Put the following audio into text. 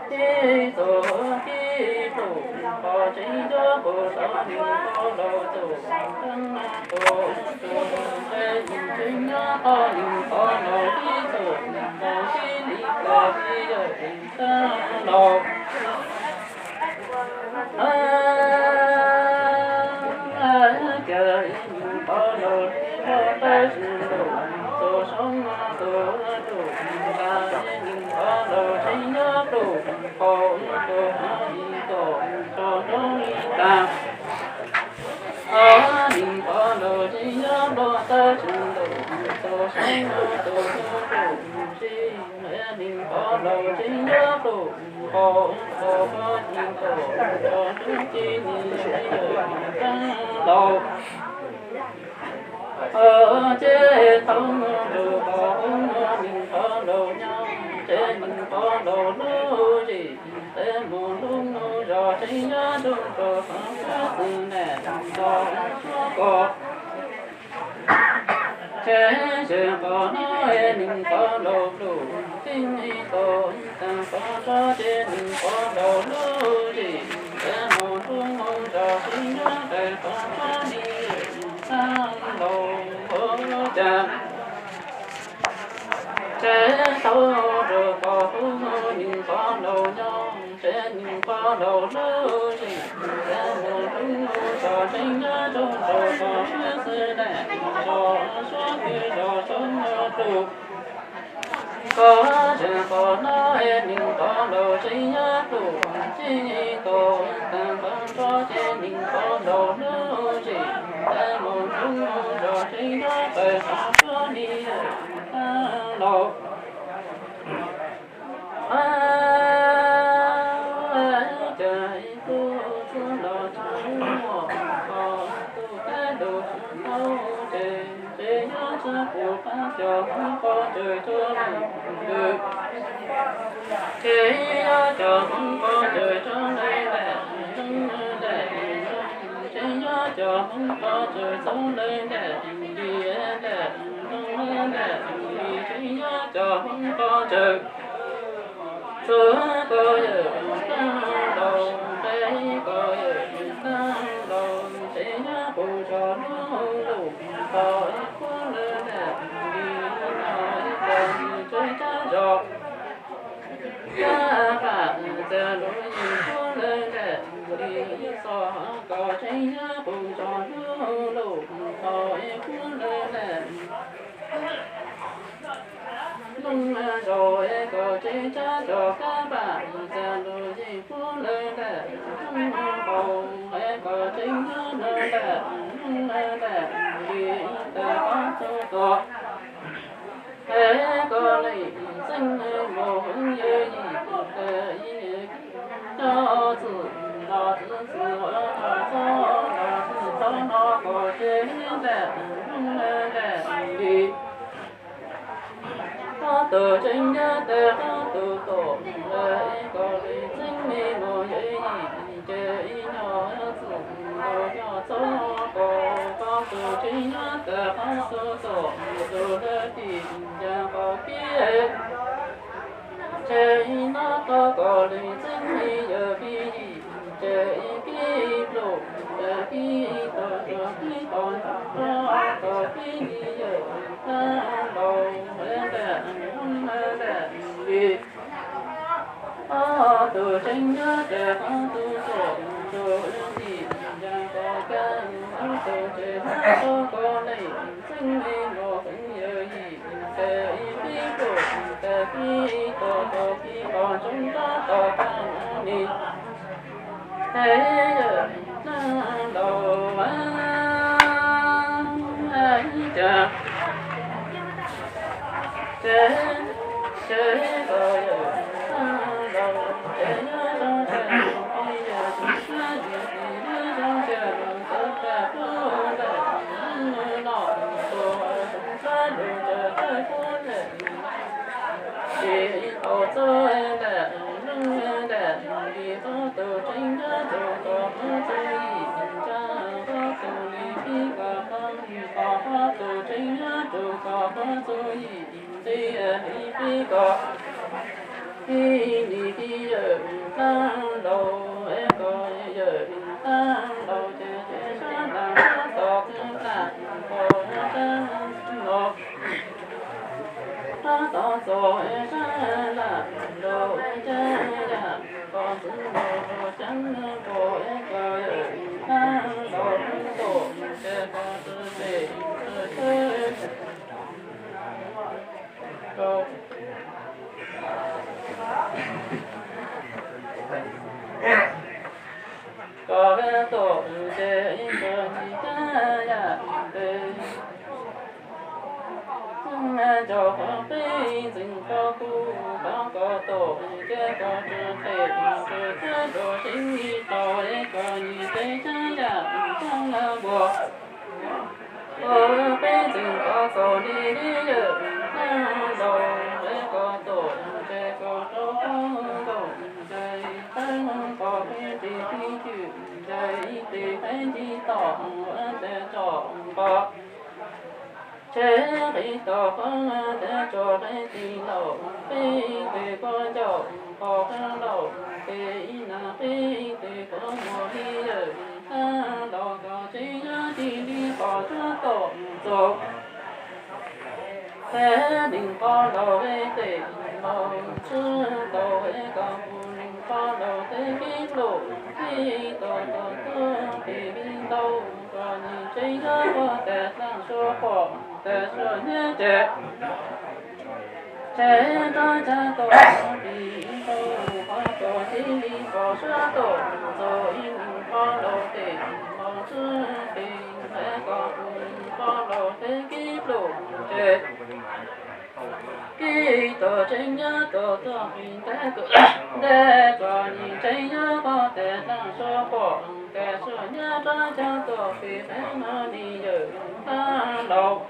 Tib tug tib tug qhov tseem nyob puag tod, nws qhov laus tus tseem nyob tod, nws qhov laus tib tug laus tib li los tib yawg tib laus. Ces nws qhov laus tib tug tab sis ntuj tus soob tus tus nta, nws qhov laus tseem nyob pluj qhov tus tus tus roob li tas. Nws qhov laus tseem nyob pluj tab sis ntuj tus soob tus tus tus tsis, nws qhov laus tseem nyob pluj qhov tus tus tus roob ci nws tsis yog laus. Ces thaum nws qhov laus nyob, ces nws qhov laus lub zim, ces mus lub zos tseem nyob rau rau qhov xwb xwb ne, rau suab ko. Ces tseem qhov no nws qhov laus lub zim, tau tag qhov tso ces nws qhov laus lub zim, ces mus lub zos tseem nyob rau qhov tso li tag laus cas. Ces tau rau qhov nws qhov laus nyob, ces nws qhov laus lub zim, ces mus lub zos tseem nyob rau rau qhov xwb xwb ne, rau suab kwv zos soob no rau. Koj tseem qhov no nws qhov laus tseem nyob pluj, ces tau tag qhov tso ces nws qhov laus lub zim, ces mus lub zos tseem nyob rau qhov xwb li tag laus. Ces tus tub los tsis muaj, tus teb los tsis tau, ces ces nyob txog puag qab cov Hmoob pov tseg tso leej twg, ces nyob cov Hmoob pov tseg tso leej twg, ces nyob cov Hmoob pov tseg txhua leej twg, ces nyob cov Hmoob pov tseg. Txog koj yawm tag laus, peb koj yawm tag laus, ces nyob puag tso lub lub tod, puag lawm ntawm li no, ces nws tseem tsab zos. Kab pam txaj lus yeej puag lawm ntawm li xo, koj tseem nyob puag tso lub lub tod, puag lawm ntawm Nub zaus es koj tseem tsab zos, kab pam txaj lus yeej puag lawm ntawm nub hau, es koj tseem nyob lawm ntawm li tag qhov txug tod. Es koj leej txheej mus yawg yim, nyob txwm los txwm txwm, txog los txwm txog no, koj tseem nyob ntawm li qhov tug tseem nyob tag qhov tug tom, es koj leej txheej mus yawg yim, ces nyob txwm los nyob txog ko, qhov tug tseem nyob tag qhov tug tom, tug lawv tim ncaj qhov pib. Ces no tog koj leej txheej yawg pib yim, ces pib pluj, pib tog rog pib qos, tog pib li yawg tag laus ntawm ntawm li. Qhov tug tseem nyob tag qhov tug tom, tug tim ncaj qhov kab, qhov tug tseem nyob txog koj leej txheej los yawg yim, ces pib pluj, ces pib tog rog pib qos, tsob rab tog kab li. Es yawg tag laus, cas ces, ces koj yawg tag laus, ces nyob zoo tshaj lus pib yawg tus sab yawg tim, nyob zoo tshaj lus txawv tag pluj ntawm no, tus sab lus txawv tag pluj ntawm Tsis tau txog ntawm lub ntawm li, qhov tug tseem nyob rau qhov qub txug yim, ntsa qhov tug li pib koj, qhov qub qhov tug tseem nyob rau qhov qub txug yim, nti li pib koj. Ib nim tib yawm tag laus, es koj yawm tag laus ces sab nram sab tod twb tag nrho sab no, sab tod txog sab laj nraug cab yam koj ntxwv nraug ceeb npaum, es koj yawm tag laus tuaj ces koj tsis phem tsis tawv rau. Koj tuaj ces koj nim cab yam tes, nco qhov peb ntxeev qhov kuv qhov koj tuaj ces koj tsis phem tsis tawv rau tseeb li tau, es koj nim tsev cab yam tag npua. Peb ntxeev qhov txaus li yawm tag laus, es koj tuaj ces koj rau qhov nkaus ntsais, qhov peb ris pib cwm ntsais, ib tes qheb nce tom ua ntsais tsom nqos. Tsheb qis tom qhov tes tsom qheb tis laus, qheb tes koj ncaum qhov qheb laus tes ib na, qheb tes koj mus li yawm tag laus, koj tsev yog tig li qhov tsuab tom txaus. Qheb nees qhov laus qheb tes laus tsuag tau, es koj mus nees qhov laus tes kib laus kib tau tau tuag pem li ntau, koj nim tsev yog qhov tes laaj suab pom tes suab nyab ces tsev rov cab tau pem ntau, qhov tau tsev li qhov suab tau txaus ib nees qhov laus tes laus tsuag pem, es koj mus nees qhov laus tes kib laus ces kib tau tsev nyab tau tuag pem ntawd, tes koj nim tsev yog qhov tes laaj suab pom tes suab nyab rov cab tau pem qheb no li yawm tag laus.